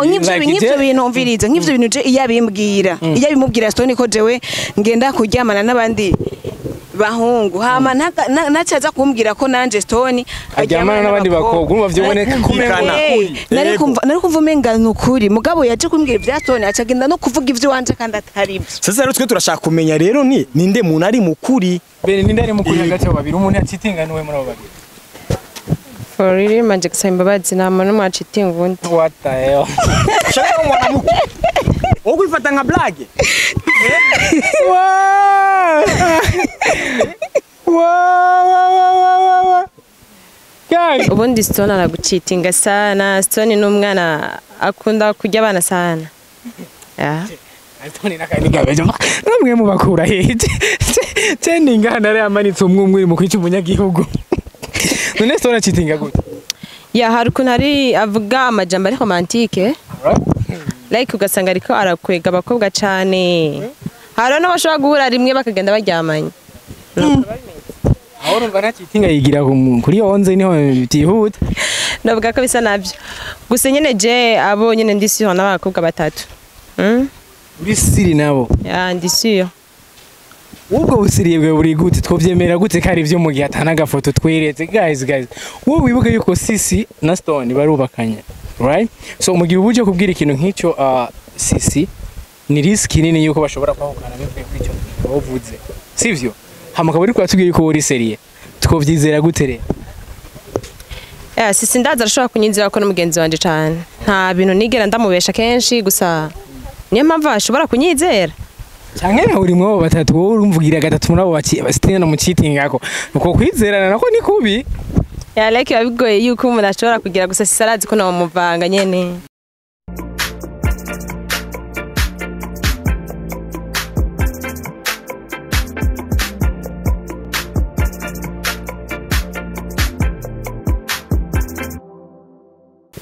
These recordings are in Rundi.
Nk'ivyo Like, nk'ivyo bintu, umviriza, nk'ivyo bintu je iyo abimbwira, iyo abimubwira Stone ko jewe ngenda kuryamana n'abandi bahungu, hama ntacaza kumbwira ko nanje Stone aryamana n'abandi bakobwa, urumva vyoboneka ko umengo Kumvikana. Nari Yego. kumva, nari kumva umenga ni ukuri, mugabo yaje kumbwira ibya Stone, acagenda no kuvuga ivy'iwanje kandi atari byo. Sasa rero twe turashaka kumenya rero ni ninde muntu ari mukuri. Bene, ninde ari mukuri hagati y'abo babiri? Umuntu yacitinga niwe muri abo babiri? For real, manje gusaba imbabazi, nta muntu n'umwe acitinga uwundi. What the hell? Ushaka ko mwana wowe kwifata nka blague? Wow! Wow, wow, wow, wow, wow. Guys. Ubundi Stone aragucitinga sana. Stone ni umwana akunda kurya abana sana. Yeah. Stone nakandi gabejo. Namwe mubakura hehe? Cende ingana ari amanitse umwe umwe mu kwica umunyagihugu. None Stone acitinga gute? Ya, hari ukuntu ari avuga amajambo ari romantique, like ugasanga ariko arakwega abakobwa cane. Hari n'abashobora guhura rimwe bakagenda baryamanye. Aho urumva ntacitinga, yigira kuri 11 niho byihuta. Navuga ko bisa nabyo. Gusa nyene je abo nyene ndi sûr n'abakobwa batatu. Uri sûr nabo? Ya, ndi sûr. Ubwo busiriye bwe buri gute? Twovyemera gute ko ari ivyo mu gihe atana agafoto tweretse? Guys, guys, wowe wibuke yuko Sisi na Stone barubakanye, right? So mu gihe ubuje kubwira ikintu nk'icyo Sisi, ni risk nini yuko bashobora kwahukana bivuye kuri icyo kintu wavuze, sivyo? Hama akaba ariko atubwiye yuko uri sérieux, twovyizera gute rero? Ya, Sisi ndaza arashobora kunyizera ko n'umugenzi wanje cane. Nta bintu nigera ndamubesha kenshi, gusa niyo mpamvu ashobora kunyizera. Canke nawe uri mwabo batatu? Wowe urumvugira gatatu muri abo basitena no mucitingako, uko kwizerana nako ni kubi. Ya, like biba bigoye yuko umuntu ashobora kugira, gusa Sisi arazi ko namumuvanga nyene.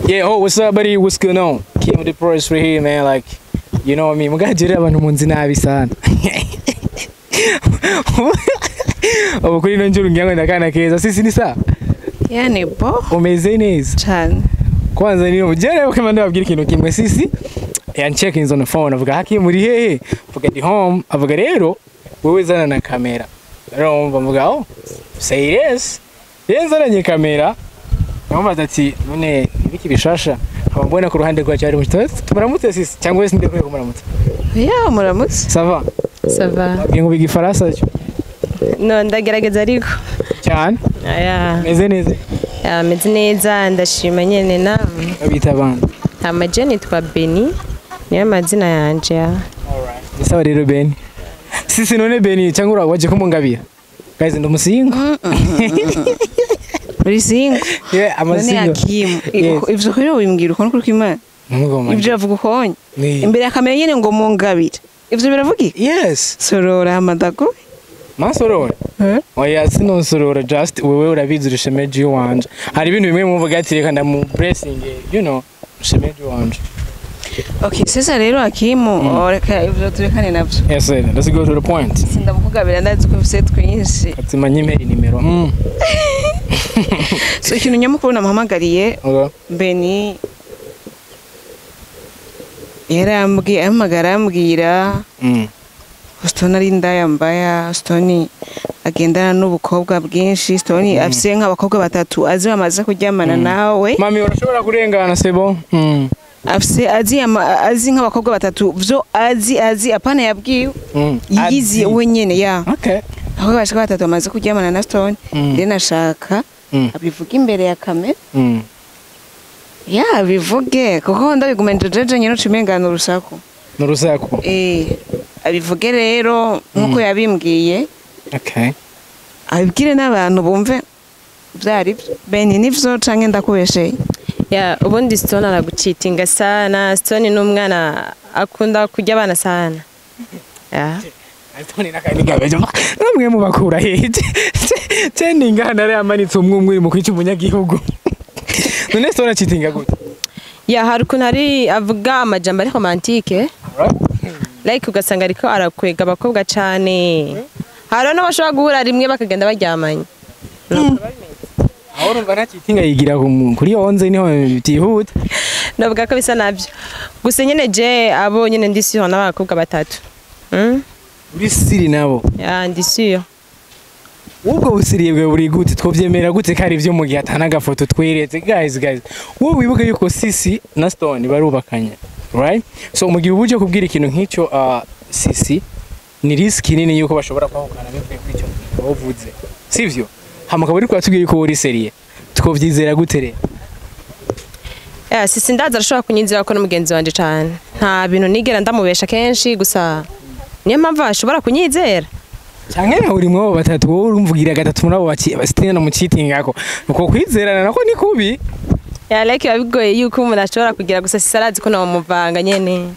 Yeah, oh, what's up, buddy? What's going on? Came with the press right here, man. Like, you know what I mean? Mugajere abantu munzi nabi sana. Ubu kuri ino njuru ngira ngo ndakana keza. Sisi ni sawa? Yani bo. Umeze neza? Cane. Kwanza niyo jere ukema ndababwira ikintu kimwe. Sisi yan checking on the phone, avuga haki muri hehe? Avuga di home, avuga rero wewe zana na kamera. Rero umva mvuga, oh, say yes. Rero nzananye kamera. Namubaza ati none ibiki bishasha? Nkaba mbona ku ruhande rwacu hari mushito. Tumuramutse Sisi cyangwa se ndekwiye kumuramutsa? Ya, muramutse. Ça va? Ça va. Babwiye ngo biga ifaransa cyo? No, ndagerageza ariko. Cyane. Aya. Meze neza? Ya, meze neza, ndashima nyene namwe. Babita abana? Hama je nitwa Beni. Niyo mazina yanje ya. Alright. Ni sawa rero Beni. Sisi, none Beni cyangwa ura waje kumungabira? Guys, ndumusingo. Uri single? Yeah, None amasingo. Hakimu, Yes. ivyo rero wimbwira ukuntu kuri kw'Imana? Mugoma. Ivyo avuga ukonye Ni. imbere ya kamera nyene ngo mungabire, ivyo biravugika? Yes. Sorora amadago. Mansorora. Oya, sinonsorora, just wewe urabizi urushemeji wanje. Hari ibintu bimwe muvuga ati reka ndamu blessing, you know, rushemeji wanje. Okay, sasa rero Hakimu, reka ivyo turekane navyo. Yes, sir. Let's go to the point. Sindamukugabira, ndazi ko ufise twinshi. Atima nyimeri nimero. So ikintu nyamukuru namuhamagariye, Okay. Beni yarambwiye, ampamagara arambwira Stone ari indaya mbaya, Stone agendana n'ubukobwa bwinshi, Stone afise nk'abakobwa batatu azi bamaze kuryamana nawe. Mami, urashobora kurengana, c'est bon? Afise azi azi nk'abakobwa batatu vyo azi apana yabwiwe, yiyiziye Azi. we nyene ya. Okay. Aho bashika batatu bamaze kuryamana na Stone. Rero nashaka abivuge imbere ya kamera. Ya, abivuge kuko ndabigumana jeje nyene ucumengana urusaku. Nurusaku. Eh, abivuge rero nkuko yabimbwiye. Okay. Abibwire n'abantu bumve vyari byo. Beni, nivyo canke ndakubesheye? Ya, ubundi Stone aragucitinga sana. Stone ni umwana akunda kurya abana sana. Ya. Stone nakandi gabejo. Namwe mubakura hehe? Cende ingana ari amanitse umwe umwe mu kwica umunyagihugu. None Stone acitinga gute? Ya, hari ukuntu ari avuga amajambo ari romantique, like ugasanga ariko arakwega abakobwa cane. Hari n'abashobora guhura rimwe bakagenda baryamanye. Aho urumva nta cheating yigira kuri 11 niho byihuta. Navuga ko bisa nabyo. Gusa nyene je abo nyene ndi sûr n'abakobwa batatu. Uri sûr nabo? Ya, ndi sûr. Ubwo busiriye bwe buri gute? Twovyemera gute ko ari ivyo mu gihe atana agafoto tweretse? Guys, wowe wibuke yuko Sisi na Stone barubakanye, right? So mu gihe ubuje kubwira ikintu nk'icyo, Sisi, ni risk nini yuko bashobora kwahukana bivuye kuri icyo kintu wavuze, sivyo? Hama akaba ariko atubwiye yuko uri sérieux, twovyizera gute rero? Ya, Sisi ndaza arashobora kunyizera ko n'umugenzi wanje cane. Nta bintu nigera ndamubesha kenshi, gusa niyo mpamvu ashobora kunyizera. Canke nawe uri mwabo batatu, wowe urumvugira gatatu muri abo basitena no mucitingako, uko kwizerana nako ni kubi. Ya, like biba bigoye yuko umuntu ashobora kugira, gusa Sisi arazi ko namumuvanga nyene.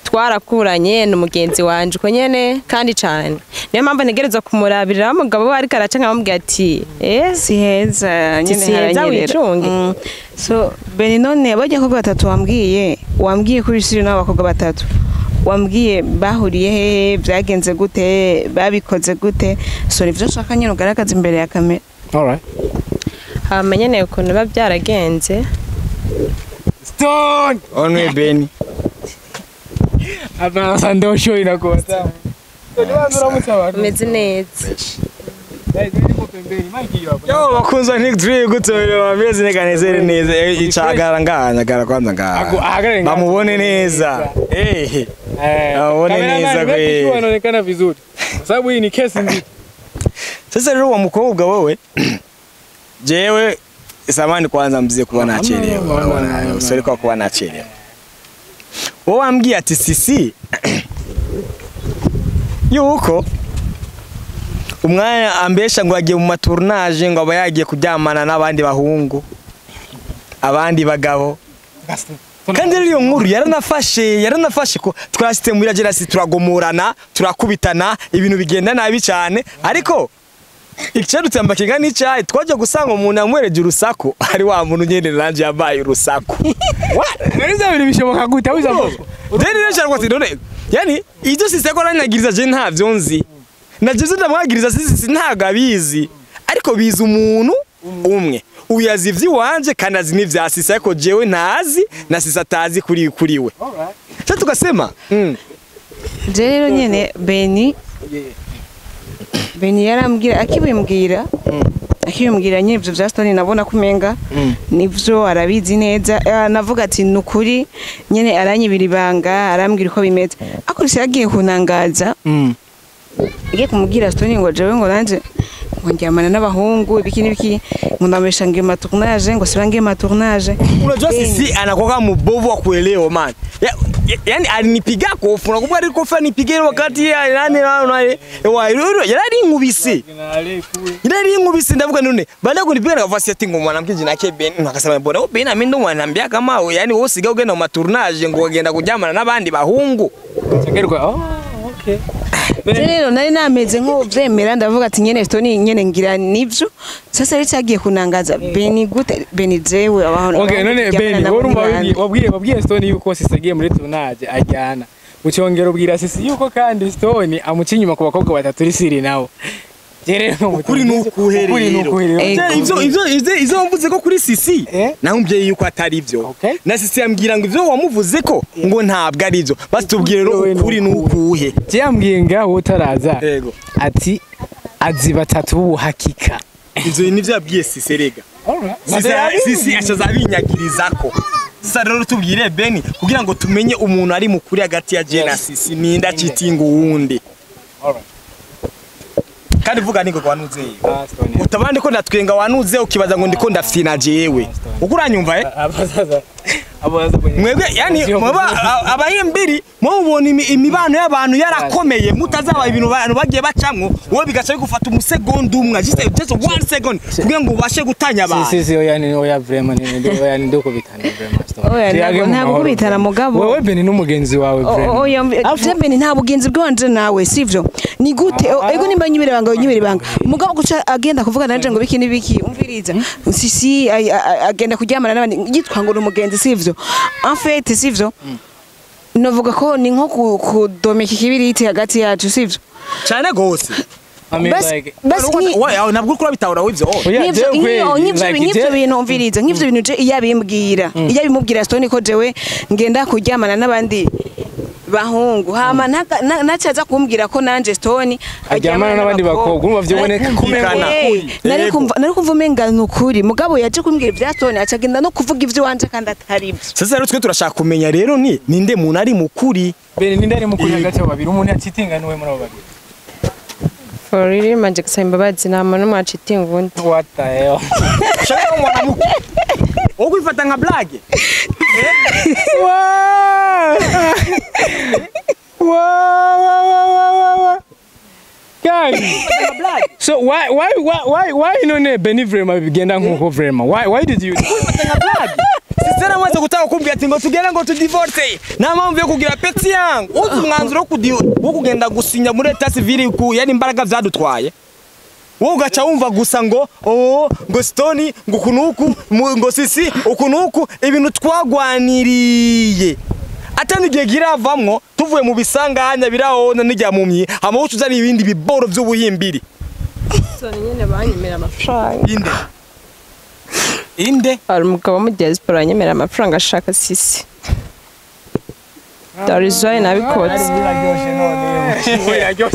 Twarakuranye, ni umugenzi wanje uko nyene kandi cane. Niyo mpamvu ntegerezwa kumurabirira umugabo we ariko araca nkamubwira ati eh Si heza nyene. Si heza, haranyerera. wicunge. So Beni, none bajya abakobwa batatu wambwiye kuri sûr n'abakobwa batatu wambwiye bahuriye hehe? Byagenze gute? Babikoze gute? So nivyo nshaka nyine ugaragaza imbere ya kamera. Alright. Hama nyene ukuntu biba byaragenze. Stone. Onwe Beni. Hapana, sasa ndio show inakuwa sawa. So uramutse abantu. Umeze neza. Guys, niko pembeni, mic hiyo hapo. Yo bakunzwa Nick Drill gute? Bameze neza, nezere neza. Icagara ngaha, nyagara kwanza ngaha. Ahagarare ngaha. Bamubone neza. Eh. Eh, Aone cameraman, neza make kwe. sure anaonekana vizuri. Kwa sababu hii ni kesi nzito. Sasa rero uwo mukobwa wewe, jewe samani kwanza mzee kuba nachelewa. No, no, no, no. Sorry kwa kuba nachelewa. Wowe wambwiye ati Sisi yuko umwanya ambesha ngo agiye mu ma tournage, ngo aba yagiye kuryamana n'abandi bahungu, abandi bagabo. Kandi rero iyo nkuru yaranafashe ko twasite muri agerasi, turagomorana, turakubitana, ibintu bigenda nabi cyane. Ariko icyarutse amakenga n'icyayi, twajya gusanga umuntu yamwereje urusaku ari wa muntu nyene nanje yabaye urusaku. None ivyo bintu bishoboka gute? Aho uza Rero rero cyane rwose. None yani ibyo Sisi ko aranyagiriza, je ntavyo nzi, na je ndamwagiriza Sisi ntabwo abizi, ariko bizi umuntu umwe uyu azi ivy'iwanje kandi azi n'ivya Sisi, ariko jewe ntazi na Sisi atazi kuri we. Alright. Sasa tukasema Je rero nyene Beni, Beni yarambwira, akibimbwira nyine ivyo vya Stone, nabona kumenga nivyo arabizi neza. Navuga ati nukuri nyene aranyibira ibanga, arambwira uko bimeze. Ariko yagiye kunangaza, ngiye kumubwira Stone ngo jewe ngo nanje ngo ndyamana n'abahungu ibiki n'ibiki, ngo ndamesha ngiye ma tournage, ngo siba ngiye ma tournage. Unajua Sisi anakuwa mbovu wa kuelewa man. Yani alinipiga kofu, nakumbuka alikofa nipiga ile wakati ya nani nani wa yarari nkubise. Yarari nkubise, ndavuga none baada kunipiga nikavuga ati ngo mwanamke jina yake Ben, akasema mbona wewe Ben mimi ndo mwanambia kama yani wewe usiga ugenda mu ma tournage ngo ugenda kuryamana n'abandi bahungu. Cyagerwa. Oh, okay. Je rero nari nameze nk'uvyemera, ndavuga ati nyene Stone nyene ngira nivyo. Sasa rero cyagiye kunangaza Beni gute? Beni jewe abantu Okay, none turyamana Beni, nabo wowe urumva ni bande? wabwiye Stone yuko Sisi agiye muri tournage ajyana. Ucongera ubwira Sisi yuko kandi Stone amuca inyuma ku bakobwa batatu uri sûr nawe. Ukuri nukuhe Ukuri rero? nukuhe rero? Ego. Ivyo wamvuze ko kuri Sisi, Eh? namubwiye yuko atari byo. Okay. Na Sisi yambwira ngo ivyo wamuvuze ko ngo ntabwo ari byo. Basi tubwire rero, Ukuri ukuri nukuhe? Je yambwiye ngaho utaraza. Yego. Ati azi batatu b'ubuhakika. Ivyo nivyo yabwiye Sisi rega. Alright. Sisi acaza abinyagirizako. Sasa rero tubwire Beni kugira ngo tumenye umuntu ari mukuri hagati ya je na Sisi, ninda citinga uwundi. Alright. Kandi vuga niko wanuze. Ah, Stone. Utabandi ko ndatwenga wanuze ukibaza ngo ndiko ndafyina jewe. Uko uranyumva eh? Abazaza. Abazaza kwenye. Mwebwe yani mweba abahimbiri mubona imibano y'abantu yarakomeye, mutazaba ibintu abantu bagiye bacamwo, wowe bigaca bigufata umusegonda umwe, just one second, kugira ngo ubashe gutanya abantu. Si, oya, ni oya vraiment, ni oya, ni ndukubitana vraiment, Stone. Oya, Tuyage mu ntabwo mahoro, kubitana, vraiment. mugabo. Wewe Beni n'umugenzi wawe vraiment. Oya, je Beni nta bugenzi bwanje nawe, sivyo? Ni gute ego nimba nyibira ibanga, nyibira ibanga, mugabo guca agenda kuvuga nanje ngo biki n'ibiki? Umviriza, Sisi agenda kuryamana n'abandi yitwa ngo ni umugenzi, sivyo? En fait, sivyo, novuga ko ni nko kudomeka ikibiriti hagati yacu, sivyo? Cyane gose. I mean like Oya, nabwo uriko urabitahura w'ivyo. Nk'ivyo bintu umviriza, nk'ivyo bintu je iyo abimbwira, iyo abimubwira Stone ko jewe ngenda kuryamana n'abandi bahungu, hama nacaza kumbwira ko nanje Stone aryamana n'abandi bakobwa, urumva vyoboneka kumvikana. Nari kumva umenga nukuri, mugabo yaje kumbwira ibya Stone acagenda no kuvuga ivyo wanje kandi atari byo. Sasa rero twe turashaka kumenya rero ni ninde muntu ari mukuri. Bene ninde ari mukuri hagati y'abo babiri, umuntu yacitinga niwe muri abo babiri. For real manje gusaba imbabazi nta muntu n'umwe acitinga uwundi. What the hell? Shaka mwanamke. Wowe kwifata nka blague. Wow. Guys. So why none Benny vrema bigenda nkuko vrema? Why did you kwifata nka blague? Sisera mwanze gutaka kumbwira ati ngo tugende ngo tudivorce. Nta mpamvu yo kugira peti yangu. Uzi umwanzuro wo kugenda gusinya muri etat civil ku yani imbaraga vyadutwaye. Wowe ugaca wumva gusa ngo oh ngo Stone ngo kunuku ngo sisi ukunuku ibintu twagwaniriye. Atani gihe giravamwo tuvuye mu bisanganya birahona n'ijya mumyi hama ucuzana ibindi biboro vy'ubuhimbiri. Stone nyene banyemera amafaranga. Inde? Hari umugabo mu diaspora anyemera amafaranga ashaka sisi. That is why nabikotse.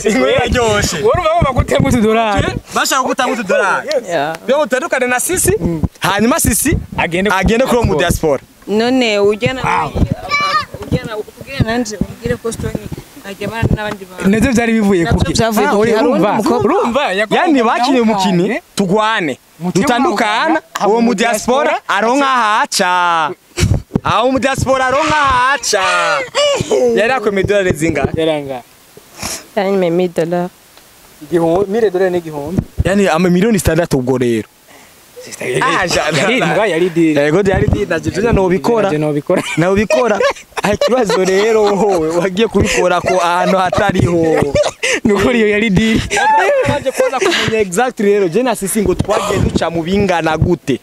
Iraryoshe. Urumva bagomba gutanga utudorari. Bashaka gutanga utudorari. Byo utandukane na sisi, hanyuma sisi agende kuri mu diaspora. None ujyana kugira nanje umbwire ko Stone aryamana n'abandi bantu. Navyo vyari bivuye kuki? Urumva yani bakinye umukini tugwane dutandukana uwo mu diaspora aronka haca. Aho mu diaspora aronka haca. Yari akwemeye idolari zingahe? Yaranga. Yani $1,000. Igihumbi, $1,000 n'igihumbi. Yani ama miliyoni 6 ubwo rero. Yari deal. Yego yari deal naje nobikora. Nobikora. Ikibazo rero wowe wagiye kubikora ko ahantu hatariho. Nukuri iyo yari deal. Waje kuza kumenya exactly rero je na sisi ngo twagiye duca mu bingana gute.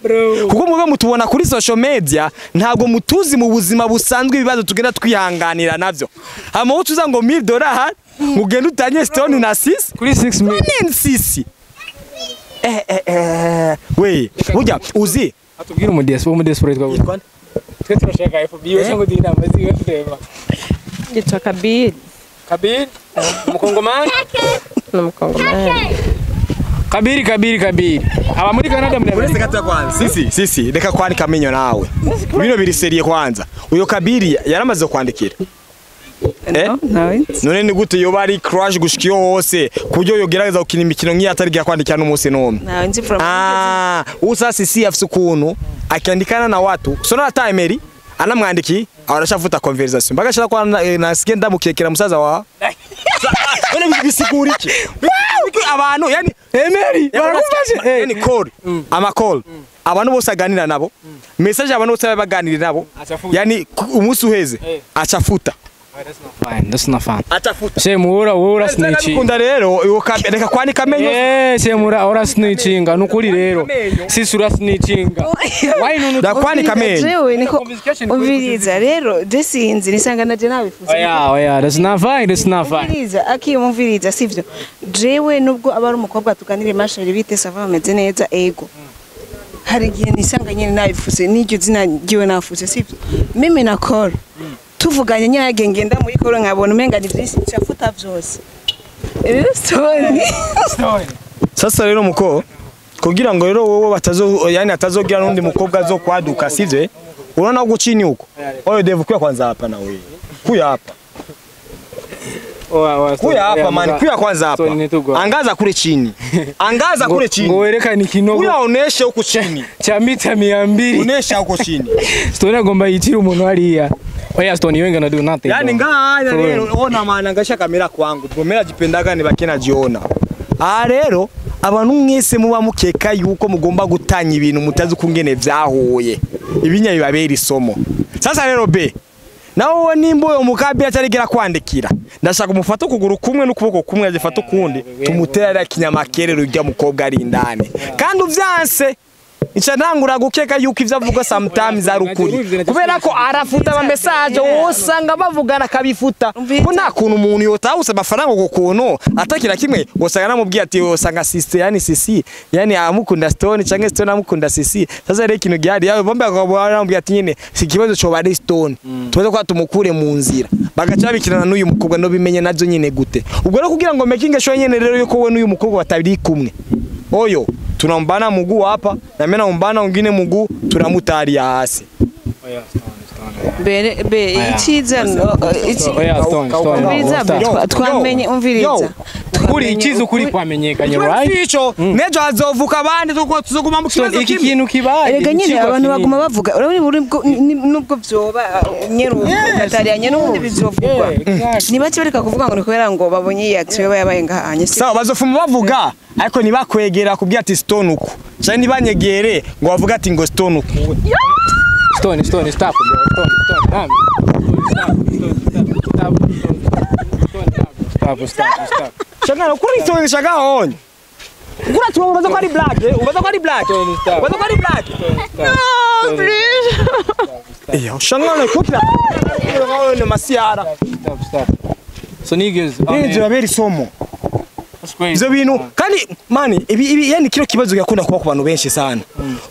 Kuko mube mutubona kuri social media ntabwo mutuzi mu buzima busanzwe ibibazo tugenda twihanganira navyo. Hama utuza ngo $1,000 ngugenda utanye Stone na sisi kuri 6 million sisi. We burya uzi atubwira mu diaspora yitwa twe turashaka FBI we ngo dinama ziwe tureba. Yitwa Kabir. Kabir umukongomani? N'umukongomani. Kabiri. Aba muri Canada muri Uretse gato kwanza. Sisi reka kwandika amenyo nawe. Bino biri serie kwanza. Uyo Kabiri yaramaze kwandikira. Nawe. None ni gute yoba ari crash gushika iyo hose kuryo yogerageza gukina imikino nk'iyo atari kwandikira n'umunsi n'umwe. Nawe nzi from usa sisi afise ukuntu akiandikana na watu. So na timeri anamwandiki arashavuta conversation. Bagashira kwa nasiye ndamukekera musaza wa. None bisigura iki? Abantu yani Emery baragufashe yani call ama call abantu bose aganira nabo message abantu bose baganira nabo yani umunsi uheze achafuta. That's not fine. Achafuta. Shemura ura snitching. Kunda rero reka kwanika amenyo. Shemura ura snitchinga nukuri rero. Sisi ura snitchinga. Why nunu da kwanika amenyo. Jewe niko umviriza rero je sinzi nisanga naje nabifuza. Oya that's not fine, that's not fine. Umviriza akiyumviriza sivyo. Jewe nubwo aba ari umukobwa tuganire mashari bite sava bameze neza ego. Hari igihe nisanga nyene nabifuze n'iryo zina ryiwe nafuze sivyo. Mimi na call. Tuvuganye nyage ngenda muri koro nkabona umenga ni byinshi ncafuta vyose. Rero Stone. Sasa rero muko kugira ngo rero wowe batazo yani atazogira n'undi mukobwa zo kwaduka sivyo? Unaona huko chini huko. Oyo devu kuya kwanza hapa na wewe. Kuya hapa. Kuya hapa man, kuya kwanza hapa. Angaza kule chini. Angaza kule chini. Ngo werekane kinogo. Kuya oneshe huko chini. Cha mita 200. Onesha huko chini. Stone agomba yitira umuntu hariya. Oya Stone you ain't gonna do nothing. Yani ngaa rero ona maana ngasha kamera kwangu. Gomera jipendaga ni bakena jiona. Ah rero abantu mwese muba mukeka yuko mugomba gutanya ibintu mutazi kungene vyahuye. Ibinya bibabera isomo. Sasa rero be nawe nimba uyo mukabi atarigera kwandikira ndashaka umufata ukuguru kumwe n'ukuboko kumwe agifata ukundi tumutera kinyamakere rujya mukobwa ari indani kandi uvyanse Ica ntangura gukeka yuko ivyo avuga sometimes ari ukuri, kubera ko arafuta ama message wosanga bavugana akabifuta, ko nta kuntu umuntu yotahuse amafaranga uko kuntu atakira kimwe. Wosanga namubwiye ati wosanga sister, yani Sisi yani amukunda Stone canke Stone amukunda Sisi. Sasa rero ikintu gihari, yawe bombe akaba yaramubwiye ati nyene si ikibazo coba ari Stone, tubaze ko tumukure mu nzira, bagaca babikirana n'uyu mukobwa. No bimenye nazo nyene gute? Ubwo rero kugira ngo making sure nyene rero yuko we n'uyu mukobwa batabiri kumwe, oyo tunambana muguu hapa na mimi namumbana wengine muguu, tunamutaria hasi. Oya, Stone, Stone. Bere be iciza no Oya, Stone, Stone. Umviriza, Stop. twamenye, umviriza. Ukuri ikiza, ukuri kwamenyekanye, right? Ico nejo hazovuka abandi, tuko tuzoguma mu Stone, kibazo iki kimwe. kintu kibaye. Erega nyine ikigwa abantu kinini. baguma bavuga, urabona nubwo vyoba nyene ugatariyanye n'ubundi bizovugwa. Yeah, exactly. Nibace bareka kuvuga ngo ni kubera ngo babonye iyi action yoba yabaye ngahanye. Sawa, bazofuma bavuga, ariko ntibakwegera kubwira ati Stone uku, cyane ntibanyegere ngo bavuge ati ngo Stone uku. Stone, Stone, stop, bro. Stone, Stone, damn. Stone, stop, stop, stop, stop, stop, stop, stop. Shangana kuri Stone, shanga onye kuri ati ubaza ko ari black, ubaza ko ari black, Stone, stop. ubaza ko ari black. Non, plus. Eh, shangana kuri ati masiara. Stop, stop. So niggas, oh, Nivyo man, babera isomo. that's crazy. Ivyo bintu kandi mani ibi yani kino kibazo gakunda kuba ku bantu benshi sana.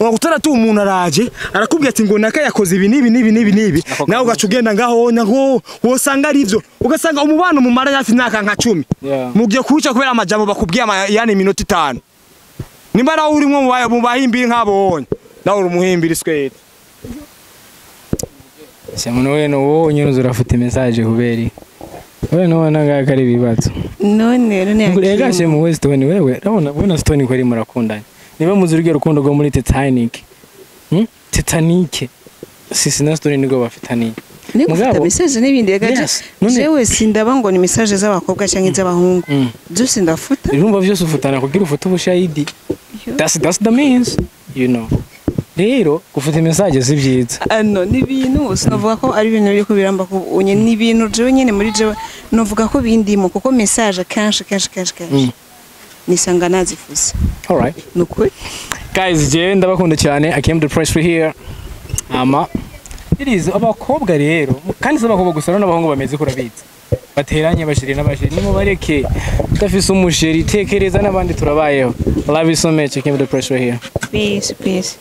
Unakutana tu umuntu araje arakubwira ati ngo naka yakoze ibi nibi nibi nibi nibi, nawe ugaca ugenda ngaho ngo wosanga ari ivyo, ugasanga umubano mumara hafi imyaka nka 10 Yeah. mugiye kuwica kubera amajambo bakubwiye yani iminota 5. Nimba nawe urimwo mu bahimbiri nk'abonye, nawe uri umuhimbiri swete. Se muntu we no wowe nyine urafuta message kubera iki? Wewe nubona ngaka ari ibibazo. None Rega she mu Stone, wewe urabona ubona Stone ko ari murakundanye. Niba muzi urwo rukundo rwo muri Titanic. Titanic. Sisi na Stone niko bafitaniye. Ni gufata Mugabo- message n'ibindi rega. Yes. None- Jewe sindaba ngo ni message z'abakobwa cyangwa iz'abahungu, byose ndafuta. Urumva vyose ufutana kugira ufute ubushahidi. That's the means. Rero gufuta message si vyiza. Ano ni ibintu sinavuga ko ari ibintu biri kubiramba ku unye, ni ibintu jewe nyene muri jewe novuga ko bindimo, kuko message kenshi kenshi kenshi kenshi nisanga nazifuze. All right. Ni ukuri. Guys, jewe ndabakunda cyane. I came to press for here. Ama it is abakobwa rero, kandi si abakobwa gusa, n'abahungu bameze kurabizi. Bateranye abashiri n'abashiri, nimubareke. Udafise umusheri tekereza n'abandi turabayeho. Love you so much. I came to press for here. Peace, peace.